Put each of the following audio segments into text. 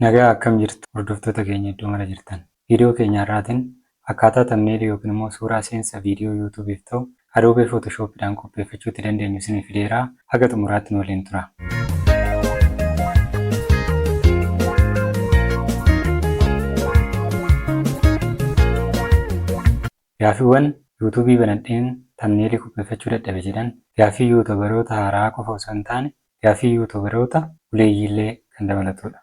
Nagaa, akkam jirtu hordoftoota keenya iddoo mara jirtan? Viidiyoo keenya har'aatiin akkaataa thumbnailii yookiin immoo suuraa seensa viidiyoo YouTubeiif ta'u Adobe Photoshopiidhaan qopheeffachuu itti dandeenyu isinii fideeraa. Haga xumuraatti nu waliin tura. Gaaffiiwwan YouTubeii banadheen thumbnailii qopheeffachuu dadhabe jedhan gaaffii YouTuberoota haaraa qofa osoo hin taane, gaaffii YouTuberoota buleeyyiillee kan dabalatudha.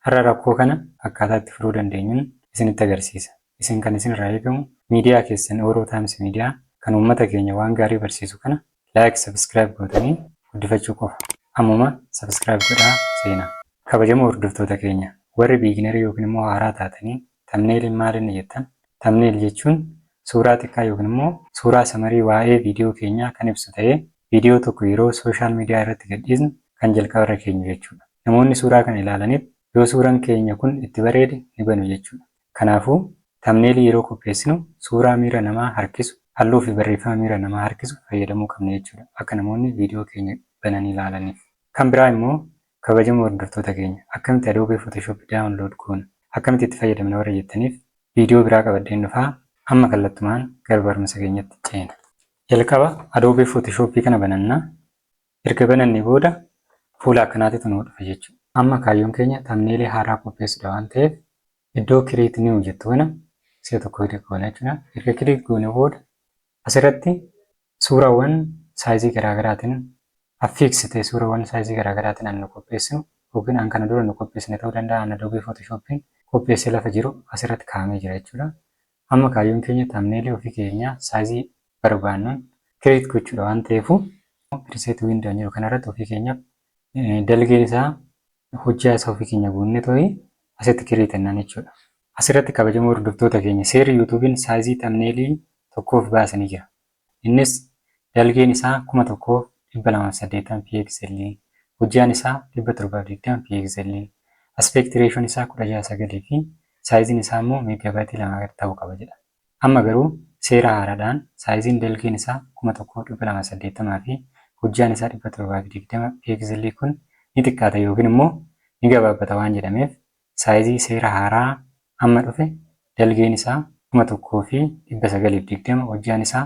Har'a rakkoo kana akkaataa itti furuu dandeenyuun isinitti agarsiisa. Isin kan isinirraa eegamu miidiyaa keessan Oro Times Media kan uummata keenya waan gaarii barsiisu kana like, subscribe gootanii guddifachuu qofa. Ammuma subscribe godhaa seenaa. Kabajamoo hordoftoota keenya, warri beginnerii yookiin immoo haaraa taatanii thumbnailiin maal inni jettan, thumbnail jechuun suuraa xiqqaa yookiin immoo suuraa summary waa'ee viidiyoo keenyaa kan ibsu ta'ee, viidiyoo tokko yeroo social media irratti gadhiisnu kan jalqaba irra keenyu jechuudha. Namoonni suuraa kana ilaalaniif yoo suuraan keenya kun itti bareede ni banu jechuudha. Kanaafuu thumbnailii yeroo qopheessinu suuraa miira namaa harkisu, halluu fi barreeffama miira namaa harkisu fayyadamuu qabna jechuudha, akka namoonni viidiyoo keenya bananii ilaalaniif. Kan biraa immoo, kabajamoo hordoftoota keenya, akkamitti Adobe Photoshop download goona, akkamitti itti fayyadamna warra jettaniif viidiyoo biraa qabadheen dhufaa. Amma kallattumaan gara barumsa keenyatti ceena. Jalqaba Adobe Photoshop kana banannaa. Erga banannee booda fuula akkanaatitu nuu dhufa jechuudha. Amma kaayyoon keenya thumbnailii haaraa qopheessuudha waan ta'eef, iddoo "Create new" jettu kana si'a tokko click goona jechuudha. Erga click goone booda asirratti suuraawwan sizeii garaagaraatiin affix ta'e, suurawwan sizeii garaagaraatiin an nu qopheessinu yookiin an kana dura nu qopheessine ta'uu danda'a, an Adobe Photoshopiin qopheessee lafa jiru asirratti kaa'amee jira jechuudha. Amma kaayyoon keenya thumbnailii ofii keenyaa sizeii barbaannuun create gochuudha waan ta'eefu, preset window jedhu kanarratti ofii keenyaaf dalgeen isaa, hojjaa isaa ofii keenya guunnee ta'ee asitti create jennaan jechuudha. Asirratti, kabajamoo hordoftoota keenya, seerri YouTubeiin sizeii thumbnailii tokkoof baasanii jira. Innis dalgeen isaa 1280 pixel, hojjaan isaa 720 pixel, aspect ratioon isaa 16:9 fi sizeiin isaa immoo megabyteii 2 gadi ta'uu qaba jedha. Amma garuu seera haaraadhaan sizeiin dalgeen isaa 1280 fi hojjaan isaa 720 pixelii kun ni xiqqaata yookiin immoo ni gabaabbata waan jedhameef, sizeii seera haaraa amma dhufe dalgeen isaa 1920, hojjaan isaa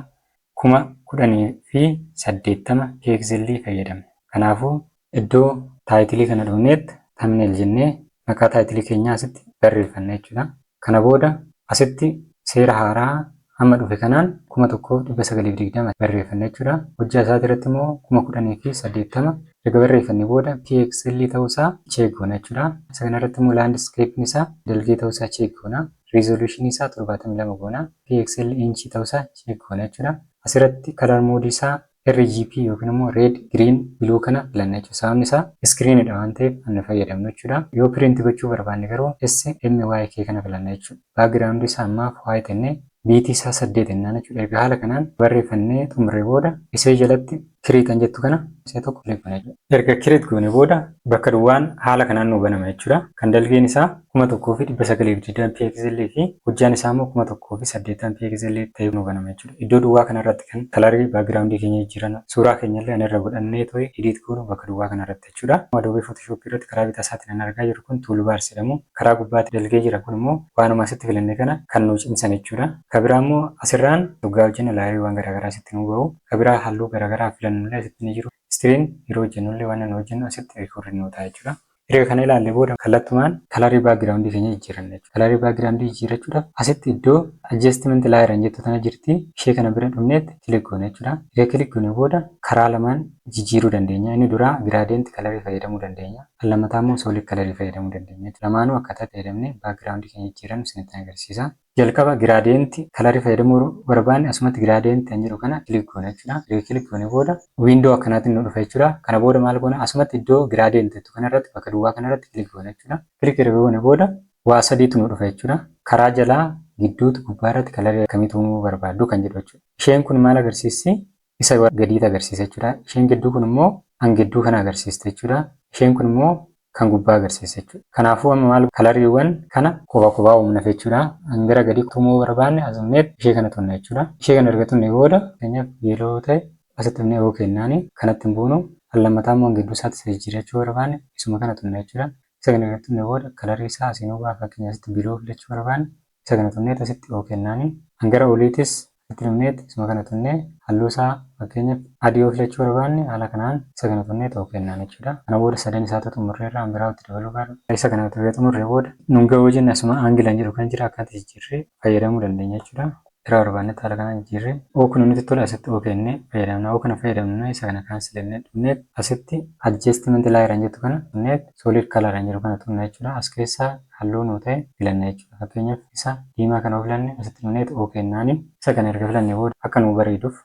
10080 pixelii fayyadamna. Kanaafuu iddoo titleii kana dhufneetti "thumbnail" jennee maqaa titleii keenyaa asitti barreeffanna jechuudha. Kana booda asitti seera haaraa amma dhufe kanaan 1920 barreeffanna jechuudha. Hojjaa isaatii irratti immoo 10080 erga barreeffanne booda pixel ta'uusaa check goona jechuudha. Isa kanarratti immoo landscapeiin isaa dalgee ta'uusaa check goona. Resolutionii isaa 72 goona. Pixel inchii ta'uusaa check goona jechuudha. Asirratti color modeii isaa RGB yookiin immoo red, green, blue kana filanna jechuudha. Sababni isaa screenidha waan ta'eef kan fayyadamnu jechuudha. Yoo print gochuu barbaanne garuu CMYK kana filanna jechuudha. Background isaa ammaaf white jennee bitii isaa 8 jennaan jechuudha. Erga haala kanaan barreeffannee xumurree booda isee jalatti "Create" kan jettu kana isee tokko click goona jechuudha. Erga create goone booda bakka duwwaan haala kanaan nu banama jechuudha. Kan dalgeen isaa 1920 pixel fi hojjaan isaa immoo 1080 pixel ta'ee nu banama jechuudha. Iddoo duwwaa kanarratti kan colorii backgroundii keenya jijjiiran, suuraa keenya illee irra godhannee to'e edit goonu bakka duwwaa kanarratti jechuudha. Adobe Photoshop irratti karaa bitaa isaatiin kan argaa jirru kun toolbars jedhamu. Karaa gubbaatti dalgee jira kun immoo waanuma asitti filanne kana kan nu cimsan jechuudha. Kan biraa immoo asirraan dhugaa hojjennu layeriiwwan garaagaraa asitti nu bahu. Kan biraa halluu garaagaraa filannullee asitti ni jiru. Screen yeroo hojjennullee waan nu hojjennu asitti record nu ta'a jechuudha. Erga kana ilaalle booda kallattumaan colorii backgroundii keenya jijjiiranna jechuudha. Colorii backgroundii jijjiirrachuudhaaf asitti iddoo "Adjustment layer" jettu tana jirti. Ishee kana bira dhufneetti click goona jechuudha. Erga click goone booda karaa lamaan jijjiiruu dandeenya. Inni duraa gradient colorii fayyadamuu dandeenya. Kan lammataa immoo solid colorii fayyadamuu dandeenya. Lamaanuu akkaataa fayyadamnee backgroundii keenya jijjiirannu isinitti agarsiisa. Jalqaba gradient colorii fayyadamuu barbaanne asumatti "Gradient" kan jedhu kana click goona jechuudha. Erga click goone booda window akkanaatiin nu dhufa jechuudha. Kana booda maal goona? Asumatti iddoo "Gradient" jettu kanarratti, bakka duwwaa kanarratti click goona jechuudha. Click erga goone booda waa sadiitu nu dhufa jechuudha. Karaa jalaa, gidduutti, gubbaarratti colorii akkamiitu uumuu barbaaddu kan jedhu jechuudha. Isheen kun maal agarsiisti? Isa gadiitu agarsiisa jechuudha. Isheen gidduu kun immoo kan gidduu kana agarsiista jechuudha. Isheen kun immoo kan gubbaa agarsiisa jechuudha. Kanaafuu amma maal, coloriiwwan kana kophaa kophaa uumnaaf jechuudha. Kan gara gadii tumuu barbaanne asumneet ishee kana tunna jechuudha. Ishee kana erga tunne booda, fakkeenyaaf yellow ta'e asitti dhufnee yoo kennaani kanatti hin buunu. Kan lammataa immoo gidduu isaatti isa jijjiirachuu barbaanne isuma kana tunna jechuudha. Isa Isa kana irratti tuqnee booda colorii isaa asiin hubaa, fakkeenyaaf asitti blue filachuu barbaanne, isa kana tuqneet asitti OK jennaani. Hangara oliitis asitti dhufneet isuma kana tuqnee halluu isaa, fakkeenyaaf adii yoo filachuu barbaanne, haala kanaan isa kana tuqneet OK jennaan jechuudha. Kana booda sadan isaatu xumurreerra, kan biraa itti dabaluu barbaanne. Isa kana erga xumurree booda nun ga'uu jenne, asuma anglean jedhu kan jira akkatti jijjiirree fayyadamuu dandeenya jechuudha. Irraa barbaannetti haala kanaan jijjiirree oo kun nutti tola, asitti OK jennee fayyadamna. Oo kana fayyadamna, isa kana cancel jennee dhufneet asitti adjustment layer jettu kana dhufneet solid color jedhu kana tuqna jechuudha. As keessaa halluu nuu ta'e filanna jechuudha. Fakkeenyaaf isa diimaa kana filanne, asitti dhufneet OK jennaani. Isa kana erga filanne booda akka nuu bareeduuf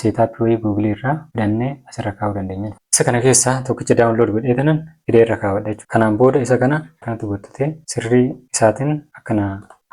setupii wayii Googleii irraa fidannee asirra kaa'uu dandeenya. Isa kana keessaa tokkicha download godhee tanan fidee irra kaawwadha jechuudha. Kanaan booda isa kana kanatti gottutee sirrii isaatiin akkana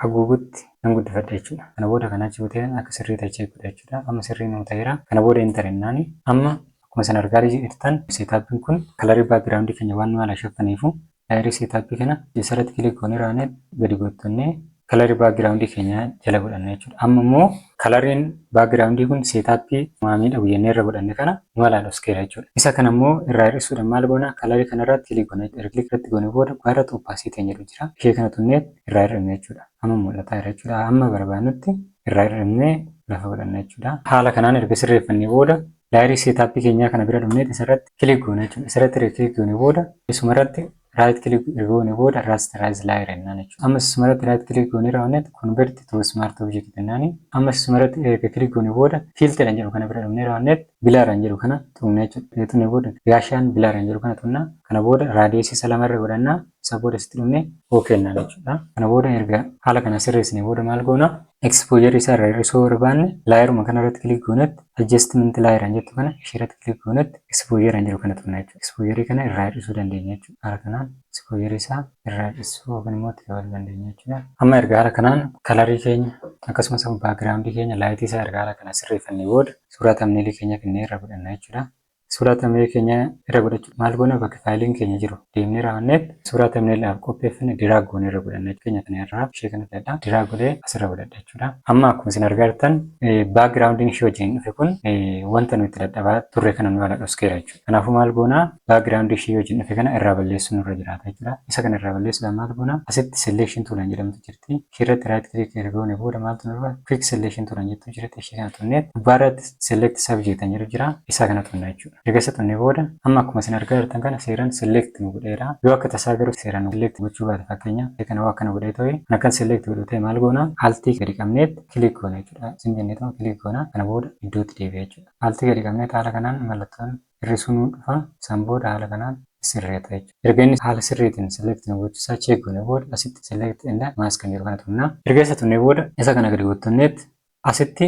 haguugutti nan guddifadha jechuudha. Kana booda kana achi butee akka sirrii ta'e check godha jechuudha. Amma sirrii nuu ta'eera. Kana booda enter jennaani. Amma akkuma isin argaa jirtan setupiin kun colorii backgroundii keenya waan nu haala shaffaniifu, layerii setupii kana isarratti click goonee raanee gadi gottonnee colorii backgroundii keenya jala godhanna jechuudha. Amma immoo coloriin backgroundii kun setupii miidhagu jennee irra godhanne kana nu haala dhoskeera jechuudha. Isa kana immoo irraa hir'isuudhaan maal goona? Colorii kanarratti click goona. Erga click irratti goone booda gubbaarratti opacity jedhu jira. Ishee kana tuqnee irraa hir'ifna jechuudha. Amma mul'ataa jira jechuudha. Amma barbaadnutti irraa hir'ifnee lafa godhanna jechuudha. Haala kanaan erga sirreeffannee booda layerii setupii keenyaa kana bira dhufnee isarratti click goona jechuudha. Isarratti erga click goone booda isumarratti right click erga goone booda rasterize layer jennaan jechuudha. Ammas isumarratti right click goonee raawwannetti convert to smart object jennaani. Ammas isumarratti erga click goone booda filter jedhu kana bira dhufnee raawwannetti blur jedhu kana tuqna jechuudha. Tuqnee booda Gaussian blur jedhu kana tuqna. Kana booda radiusii isa lamarra godhannaa. Isa booda sitti dhufnee OK jennaan jechuudha. Kana booda erga haala kana sirreessine booda maal goona? Exposure isaa irraa hir'isuu barbaanne, layeruma kana irratti click goonetti adjustment layer jettu kana ishee irratti click goonetti exposure jedhu kana tuqna jechuudha. Exposure kana irraa hir'isuu dandeenya jechuudha. Haala kanaan exposure isaa irraa hir'isuu yookiin immoo itti dabaluu dandeenya jechuudha. Amma erga haala kanaan colorii keenya akkasumas backgroundii keenya, lightii isaa erga haala kana sirreeffannee booda suuraa thumbnailii keenya finnee irra godhanna jechuudha. Suuraa thumbnailii keenya irra godhachuuf maal goona? Bakka fileiin keenya jiru deemnee raawwanneet suuraa thumbnailiidhaaf qopheeffanne drag goonee irra godhanna. Keenya kana irraa ishee kana filadha. Drag godhee asirra godhadha jechuudha. Amma akkuma isin argaa jirtan backgroundiin ishee wajjin dhufe kun wanta nuti dadhabaa turre kana nu haala dhoskeera jechuudha. Kanaafuu maal goona? Backgroundii ishee wajjin dhufe kana irraa balleessuun nurra jiraata jechuudha. Isa kana irraa balleessuudhaan maal goona? Asitti selection tool jedhamtu jirti. Ishee irratti right click erga goone booda maaltu nurra? Quick selection tool jettu jirti. Ishee kana tuqneet gubbaarratti select subject jedhu jira. Isa kana tuqna jechuudha. Erga isa tuqnee booda amma akkuma isin argaa jirtan kana seeraan select nu godheera. Yoo akka tasaa garuu seeraan select gochuu baate, fakkeenyaaf kana waa akkana godhee ta'e, kan akkan select godhu ta'e, maal goona? Altii gadi qabneet click goona jechuudha. Isin jenneetuma click goona. Kana booda iddootti deebi'a jechuudha. Altii gadi qabneet haala kanaan mallattoon hir'isuu nu dhufa. Isaan booda haala kanaan sirreeta jechuudha. Erga inni haala sirriitiin select nu gochuusaa check goone booda asitti select and mask kan jedhu kana tuqna. Erga isa tuqnee booda isa kana gadi gottонneet asitti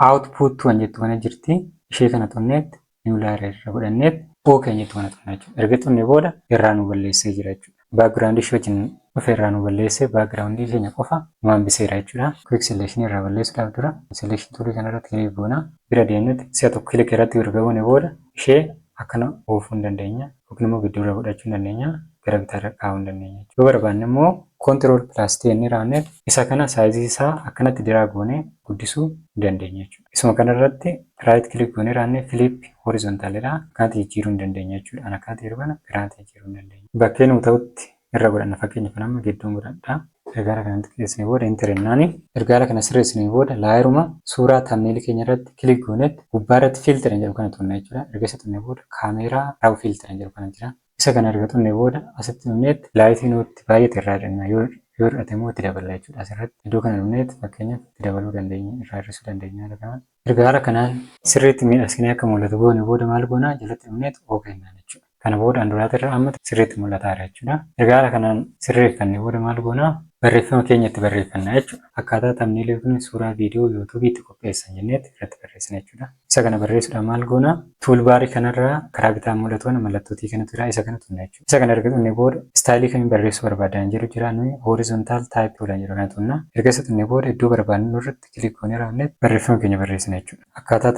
output kan jettu kana jirti. Ishee kana tuqneet new layer irra godhanneet OK jettu kana tuqna jechuudha. Erga tuqnee booda irraa nu balleessee jira jechuudha. Background ishee wajjin dhufe irraa nu balleessee background keenya qofa nu hambiseera jechuudha. Quick selection irraa balleessuudhaaf dura selection tool kana irratti click goona. Bira deemnetti si'a tokko click irratti erga goone booda ishee akkana oofuu hin dandeenya yookiin immoo gidduurra godhachuu hin dandeenya, gara bitaarra kaa'uu hin dandeenya. Yoo barbaanne immoo control plus T inni raawwanneet isa kana sizeii isaa akkanatti drag goonee guddisuu ni dandeenya jechuudha. Isuma kanarratti right click goonee raawwannee flip horizontalidha. Akkanatti jijjiiruu hin dandeenya jechuudha. An akkanatti yeroo kana garaatti jijjiiruu hin dandeenya. Bakkee nuu ta'utti irra godhanna, fakkeenyaaf amma gidduun godhadha. Ergaara kanatti qixeessinee booda enter jennaani. Ergaara kana sirreessinee booda layeruma suuraa thumbnailii keenya irratti click goonetti gubbaa irratti filter jedhu kana tuqna jechuudha. Erga isa tuqnee booda camera raw filter jedhu kana jira. Isa kana erga tuqnee booda asitti dhufneetti lightii nutti baay'ate irraa hir'inna, yoo hir'ate immoo itti daballa jechuudha. Asirratti iddoo kana dhufneetti fakkeenyaaf itti dabaluu dandeenya, irraa hir'isuu dandeenya haala kanaan. Erga haala kanaan sirriitti miidhagsinee akka mul'atu goone booda maal goonaa? Jalatti dhufneetti OK jennaan jechuudha. Kana booda anduraati irra amma sirriitti mul'ataa jira jechuudha. Erga haala kanaan sirreeffannee booda maal goonaa? Barreeffama keenya itti barreeffanna jechuudha. Akkaataa thumbnailii kun suuraa viidiyoo YouTubeii itti qopheessan jenneetti irratti barreessina jechuudha. Isa kana barreessuudhaan maal goonaa? Toolbarii kanarraa karaa bitaa mul'atu kana mallattootii kanatu jira, isa kana tuqna jechuudha. Isa kana erga tuqnee booda styleii kamiin barreessuu barbaadan jedhu jira, nuyi horizontal type godhan jedhu kana tuqna. Erga isa tuqnee booda iddoo barbaadnu irratti click goonee raawwannetti barreeffama keenya barreessina jechuudha. Akkaataa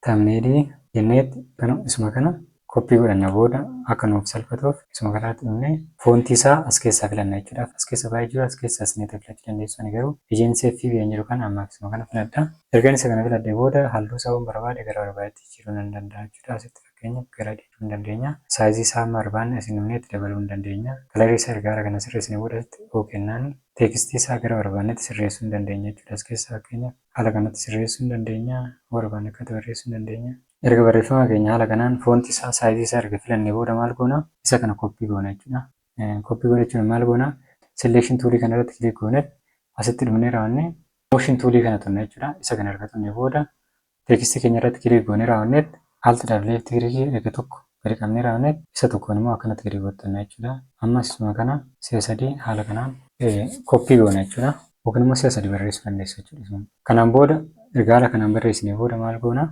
thumbnailii jenneetti kana isuma kana copy godhanna booda akka nuuf salphatuuf isuma kanaatti dhufnee fontii isaa as keessaa filanna jechuudha. As keessa baay'ee jiru, as keessaa isinitti filachuu dandeessu. Ani garuu Agency FB kan jedhu kana ammaaf isuma kana filadha. Erga isa kana filadhee booda halluu isaa waan barbaade gara barbaadetti jijjiiruu nan danda'a jechuudha. Asitti fakkeenyaaf Fakkeenyaaf gara adii hin dandeenya. Sizeii isaa amma barbaanne asiin dhufnee itti dabaluu hin dandeenya. Colorii isaa erga haala kana sirreessine booda asitti OK jennaan textii isaa gara barbaannetti sirreessuu hin dandeenya jechuudha. As keessa fakkeenyaaf haala kanatti sirreessuu hin dandeenya. Barbaanne akkatti barreessuu hin dandeenya. Erga barreeffama keenya haala kanaan fontii isaa, sizeii isaa erga filannee booda maal goona? Isa kana copy goona jechuudha. Copy godhachuun maal goona? Selection toolii kana irratti click gooneet asitti dhufnee raawwannee motion toolii kana tunna jechuudha. Isa kana erga tunne booda textii keenya irratti click goonee raawwanneet alt dhaaf left clickii erga tokko gadi qabnee raawwanneet isa tokkoon immoo akkanatti gadi gottonna jechuudha. Ammas isuma kana si'a sadii haala kanaan copy goona jechuudha. Yookiin immoo si'a sadii barreessuu dandeessu jechuudha. Kanaan booda erga haala kanaan barreessinee booda maal goona?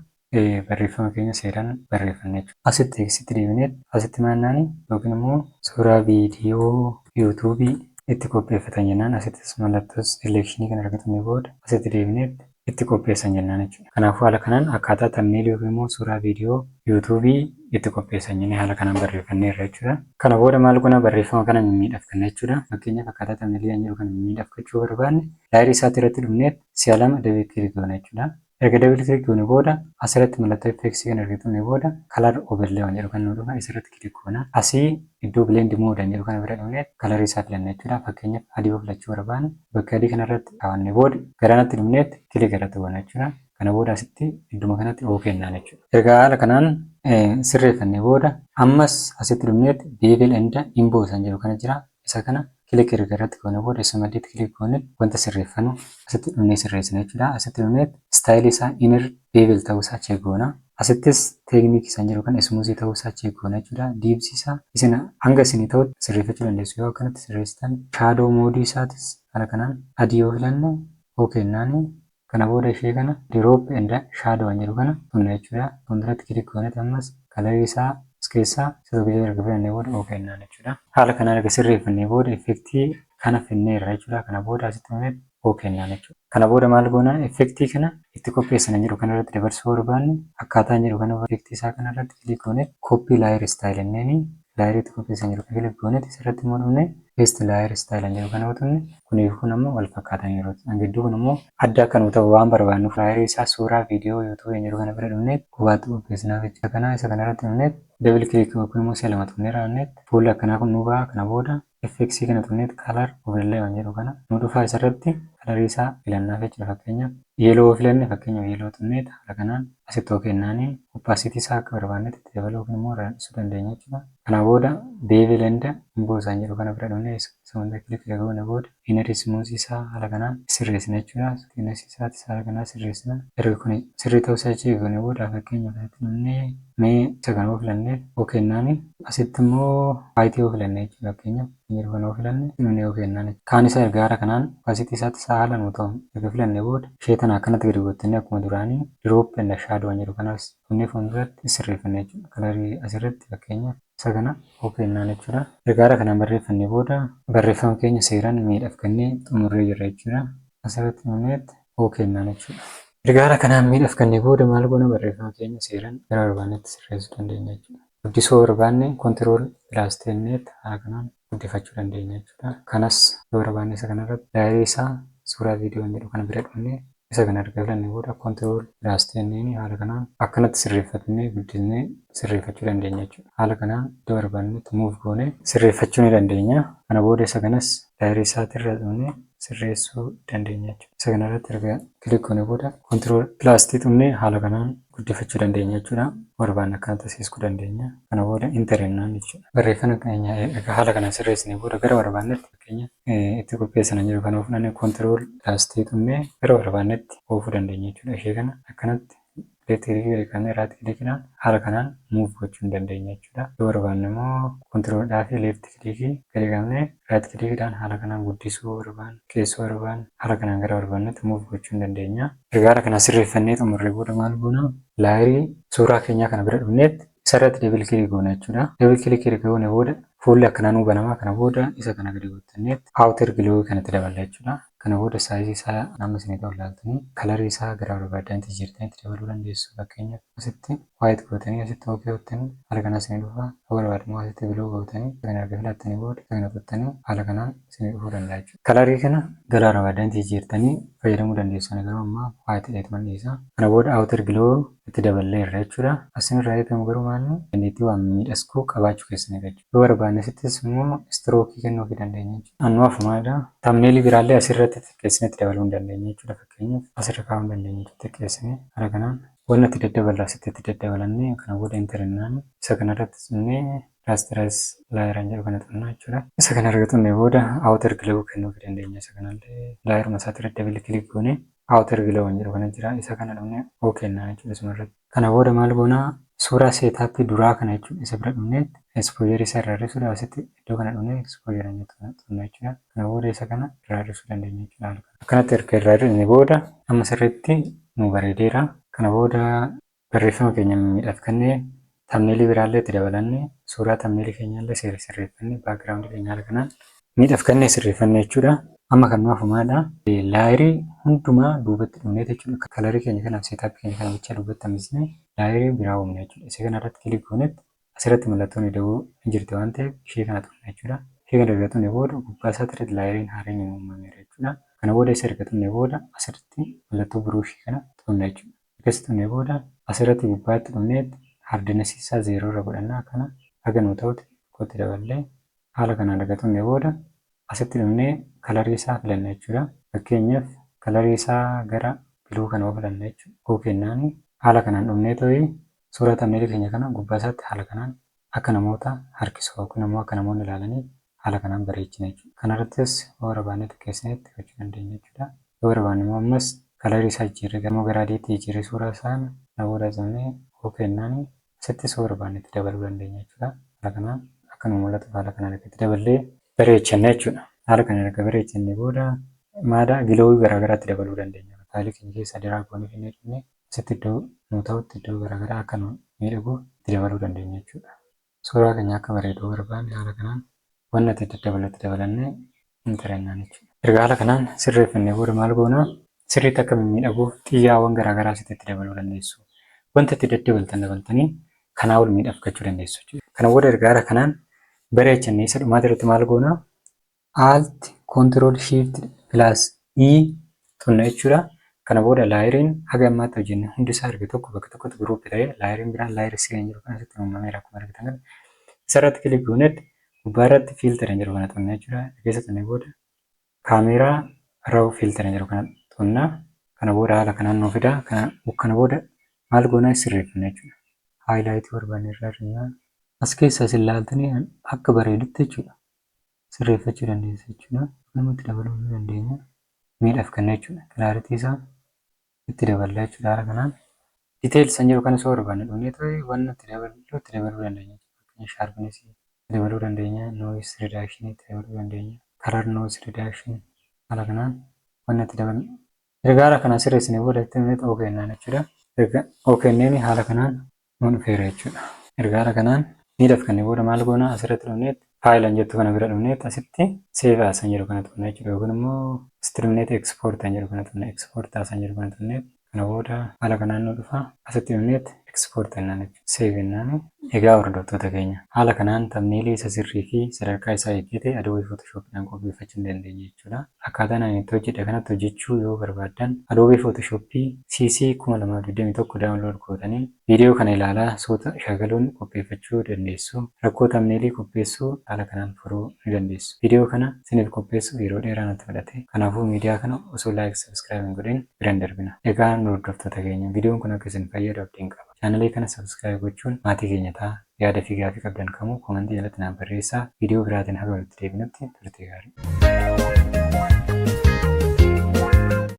Barreeffama keenya seeraan barreeffanna jechuudha. Asitti textiitti deebineet asitti maannaani yookiin immoo suuraa viidiyoo YouTubeii itti qopheeffatan jennaan, asittis mallattoo selectionii kana argatanii booda asitti deebineet itti qopheessan jennaan jechuudha. Kanaafuu haala kanaan akkaataa thumbnailii yookiin immoo suuraa viidiyoo YouTubeii itti qopheessan jennee haala kanaan barreeffanneerra jechuudha. Kana booda maal goona? Barreeffama kana mimmiidhagfanna jechuudha. Fakkeenyaaf akkaataa thumbnailii kan jedhu kana mimmiidhagfachuu barbaanne layerii isaatti irratti dhufneet si'a lama double click goona jechuudha. Erga double click goone booda asirratti mallattoo effects kan argatne booda color overlay waan jedhu kan nu dhufa isirratti click goona. Asii iddoo blend mode jedhu kana bira dhufnee colorii isaa filanna jechuudha. Fakkeenyaaf adii filachuu barbaanne bakka adii kanarratti kaawwanne booda garanatti dhufneet click irratti goona jechuudha. Kana booda asitti idduma kanatti OK jennaan jechuudha. Erga haala kanaan sirreeffannee booda ammas asitti dhufneet bevel and emboss kan jedhu kana jira. Isa kana click erga irratti goone booda isa maddiitti click goone wanta sirreeffannu asitti dhufnee sirreessina jechuudha. Asitti dhufneet styleii isaa inner bevel ta'uu isaa check goona. Asittis thicknessii isaan jedhu kan smoothii ta'uu isaa check goona jechuudha. Depthii isaa isin hanga isinii ta'utti sirreeffachuu dandeessu. Yoo akkanatti sirreessitan shadow modeii isaatis haala kanaan adii yoo filanne OK jennaani. Kana booda ishee kana drop and shadow kan jedhu kana tunna jechuudha. Fuulduratti click gooneet ammas colorii isaa as keessaa isa tokko erga filannee booda OK jennaan jechuudha. Haala kanaan erga sirreeffannee booda effectii kana finneerra jechuudha. Kana booda asitti dhufneet OK jennaan jechuudha. Kana booda maal goona? Effectii kana itti qopheessana jedhu kanarratti dabarsuu barbaanne akkaataan jedhu kana effectii isaa kanarratti click gooneet copy layer style jenneeni layerii itti qopheessan jedhu click gooneet isarratti immoo dhufnee paste layer style jedhu kana utunne kuniif kun ammoo wal fakkaatan yeroo ta'an gidduu kun immoo adda akka nu ta'u waan barbaannuuf layerii isaa suuraa viidiyoo YouTubeii jedhu kana bira dhufneet qubaatti qopheessinaaf jechuudha. Kana isa kanarratti dhufneet double click yookiin immoo si'a lama tuqnee raawwanneet fuulli akkanaa kun nu ba'a. Kana booda effectsii kana tuqneet color overlay waan jedhu kana nu dhufaa, isarratti colorii isaa filannaaf jechuudha. Fakkeenyaaf yellow filanne, fakkeenyaaf yellow tuqneet haala kanaan asitti OK jennaanii opacity isaa akka barbaannetti itti dabaluu yookiin immoo irraa hir'isuu dandeenya jechuudha. Kana booda bevel and emboss jedhu kana bira dhufnee isa hunda click goone booda inner smoothii isaa haala kanaan sirreessina jechuudha. Thicknessii isaatis haala kanaan sirreessina. Erga kun sirrii ta'uu isaa check goone booda fakkeenyaaf asitti dhufnee mee isa kana yoo filanne OK jennaanii asitti immoo whiteii yoo filanne jechuudha. Fakkeenyaaf yeroo kana yoo filanne dhufnee OK jennaan. Kaan isaa erga haala kanaan opacity isaatti isaa haala nu ta'u erga filanne booda ishee tana akkanatti gadi gottannee akkuma duraanii drop and shadow jedhu kanas dhufnee fuulduratti sirreeffanna jechuudha. Colorii asirratti fakkeenyaaf isa kana OK jennaan jechuudha. Erga haala kanaan barreeffannee booda barreeffama keenya seeraan miidhagfannee xumurree jirra jechuudha. Asirratti dhufneet OK jennaan jechuudha. Erga haala kanaan miidhagfannee booda maal goona? Barreeffama keenya seeraan gara barbaannetti sirreessuu dandeenya jechuudha. Guddisuu barbaanne control plus jenneet haala kanaan guddifachuu dandeenya jechuudha. Kanas yoo barbaanne isa kanarratti layerii isaa suuraa viidiyoo jedhu kana bira dhufnee isa kana erga filannee booda control plus jenneen haala kanaan akkanatti sirreeffatnee guddisnee sirreeffachuu dandeenya jechuudha. Haala kanaan iddoo barbaannetti move goonee sirreeffachuu ni dandeenya. Kana booda isa kanas layerii isaatirra dhufnee sirreessuu dandeenya jechuudha. Isa kanarratti erga click goone booda control plus tuqnee haala kanaan guddifachuu dandeenya jechuudha. Barbaanne akkanatti siqsuu dandeenya. Kana booda enter jennaan jechuudha. Barreeffama keenya erga haala kanaan sirreessinee booda gara barbaannetti fakkeenya itti qopheessana jiru kana fudhannee control plus tuqnee gara barbaannetti oofuu dandeenya jechuudha. Ishee kana akkanatti left clickii gadi qabnee right clickiidhaan haala kanaan move gochuu ni dandeenya jechuudha. Yoo barbaanne immoo controlidhaa fi left clickii gadi qabnee right clickiidhaan haala kanaan guddisuu barbaanne, keessoo barbaanne haala kanaan gara barbaannetti move gochuu ni dandeenya. Erga haala kanaan sirreeffannee xumurree booda maal goona? Layerii suuraa keenyaa kana bira dhufneet isarratti double click goona jechuudha. Double click erga goone booda fuulli akkanaa nuu banama. Kana booda isa kana gadi goottanneet outer glow kanatti daballa jechuudha. Kana booda sizeii isaa nama isinii ta'u ilaaltanii colorii isaa gara barbaadanitti jijjiirtanii itti dabaluu dandeessu. Fakkeenyaaf asitti white gootanii asitti OK gootanii haala kanaan isinii dhufa. Yoo barbaaddan immoo asitti blue gootanii kana erga filattanii booda kana tuqxanii haala kanaan isinii dhufuu danda'a jechuudha. Colorii kana gara barbaadanitti jijjiirtanii fayyadamuu dandeessu. Ani garuu amma white jedheetuman dhiisa. Kana booda outer glow itti daballeerra jechuudha. Asinirraa eegamu garuu maalni dandeettii waan miidhagsuu qabaachuu keessanidha jechuudha. Yoo barbaanne asittis immoo stroke kennuufii dandeenya jechuudha. Annuu hafumaadha. Thumbnailii biraallee asirratti xiqqeessinee itti dabaluu hin dandeenya jechuudha. Fakkeenyaaf asirra kaa'uu hin dandeenya jechuudha xiqqeessinee haala kanaan. Wanna itti daddaballu asitti itti daddabalannee kana booda enter jennaan isa kanarratti sunnee rasterize layer jedhu kana xunnaa jechuudha. Isa kana erga xunnee booda outer glow kennuufii dandeenya. Isa kanallee layeruma isaatti irratti double click goonee outer glow jedhu kana jira. Isa kana dhumnee OK jennaan jechuudha isuma irratti. Kana booda maal goonaa, suuraa setupii duraa kana jechuudha isa bira dhumnee exposure isaa irraa hir'isuudhaaf asitti iddoo kana dhumnee exposure jettu kana xunna jechuudha. Kana booda isa kana irraa hir'isuu dandeenya jechuudha. Akkanatti erga irraa hir'isne booda amma sirriitti nu bareedeera. Kana booda barreeffama keenya miidhagfannee, thumbnailii biraallee itti dabalannee, suuraa thumbnailii keenyaallee sirreeffannee, backgroundii keenya haala kanaan miidhagfannee sirreeffannee jechuudha. Amma kan nu hafu maalidha? Layerii hundumaa duubatti dhumnee jechuudha. Colorii keenya kanaaf setupii keenya kana bichaa duubatti hambisnee layerii biraa uumne jechuudha. Isa kana irratti click goonetti asirratti mallattoon ida'uu hin jirti waan ta'eef ishee kana tuqna jechuudha. Ishee kana erga tuqne booda gubbaa isaatti irratti layeriin haaraan uumameera jechuudha. Kana booda isa erga tuqne booda asirratti mallattoo brushii kana tuqna jechuudha. Erga tuqne booda asirratti gubbaatti dhumnee hardnessii isaa 0 irra godhannaa, kana haga nu ta'utti tokkotti daballee haala kanaan erga tuqne booda asitti dhumnee colorii isaa filanna jechuudha. Fakkeenyaaf colorii isaa gara blue kana yoo filanna jechuudha. OK jennaan haala kanaan dhumnee ta'ee suuraa thumbnailii keenya kana gubbaa isaatti haala kanaan akka namoota harkisu yookiin immoo akka namoonni ilaalaniif haala kanaan bareechina jechuudha. Kanarrattis yoo barbaanne xiqqeessinee itti gochuu dandeenya jechuudha. Yoo barbaanne immoo ammas colorii isaa jijjiirree immoo gara adiitti jijjiirree suuraa isaa kana booda dhumnee OK jennaan asittis yoo barbaanne itti dabaluu dandeenya jechuudha. Haala kanaan akka nu mul'atuuf haala kanaan itti daballee bareechanna jechuudha. Haala kanaan erga bareechannee booda maada glowii garaagaraa itti dabaluu dandeenya. Fileii keenya keessa drag goonee finnee dhufnee asitti iddoo nu ta'utti iddoo garaagaraa akka nu miidhagu itti dabaluu dandeenya jechuudha. Suuraa keenya akka bareedu barbaanne haala kanaan wanna itti daddabalatti dabalannee enter jennaan jechuudha. Erga haala kanaan sirreeffannee booda maal goonaa, sirriitti akka mimmiidhaguuf xiyyaawwan garaagaraa asitti itti dabaluu dandeessu. Wanta itti daddabaltan dabaltanii kanaa ol miidhagfachuu dandeessu jechuudha. Kana booda erga haala kanaan bareechannee isa dhumaati irratti maal goonaa, Alt, Control, Shift plus E tunna jechuudha. Kana booda layeriin haga ammaatti hojjenne hundi isaa erga tokko bakka tokkotti group ta'ee layeriin biraan layer 3 jiru kan asitti uumameera akkuma argitan kana. Isarratti click goonetti gubbaa irratti filter jedhu kana tunna jechuudha. Keessa tunnee booda camera raw filter jedhu kana tunna. Kana booda haala kanaan nuu fida. Kana booda maal goonaa, sirreeffanna jechuudha. Highlightii barbaanne irraa hir'inna. As keessaa isin ilaaltanii akka bareedutti jechuudha. Sirreeffachuu dandeessu jechuudha. Namatti dabaluu ni dandeenya. Miidhagfanna jechuudha. Clarity isaa itti daballa jechuudha haala kanaan. Details kan jedhu kana osoo barbaanne dhufnee ture wanna itti daballu itti dabaluu dandeenya. Sharpnessii itti dabaluu dandeenya. Noise reduction itti dabaluu dandeenya. Color noise reduction haala kanaan wanna itti daballu. Erga haala kanaan sirreessinee booda itti himnee OK jennaan jechuudha. Erga OK jenneen haala kanaan nu dhufeera jechuudha. Erga haala kanaan miidhagfannee booda maal goona, asirratti dhufnee file jettu kana bira dhufnee asitti save as jedhu kana tuqna jechuudha. Yookiin immoo asitti dhufnee export jedhu kana tuqna. Export as jedhu kana tuqnee kana booda haala kanaan nu dhufa. Asitti dhufnee export jennaan jechuudha. Save jennaan. Egaa hordoftoota keenya, haala kanaan thumbnailii isa sirrii fi sadarkaa isaa eeggate Adobe Photoshopidhaan qopheeffachuu ni dandeenya jechuudha. Akkaataan ani itti hojjedhe kanatti hojjechuu yoo barbaaddan Adobe Photoshop CC 2021 download gootanii viidiyoo kana ilaalaa suuta shaakaluun qopheeffachuu dandeessu. Rakkoo thumbnailii qopheessuu haala kanaan furuu ni dandeessu. Viidiyoo kana isiniif qopheessuuf yeroo dheeraa natti fudhate. Kanaafuu miidiyaa kana osoo like, subscribe hin godhin bira hin darbina. Egaa nu hordoftoota keenya, viidiyoon kun akka isin fayyadu abdiin qaba. Channelii kana subscribe gochuun maatii keenya ta'a. Yaada fi gaaffii qabdan kamuu commentii jalatti naaf barreessaa. Viidiyoo biraatiin haga walitti deebinutti turtii gaarii.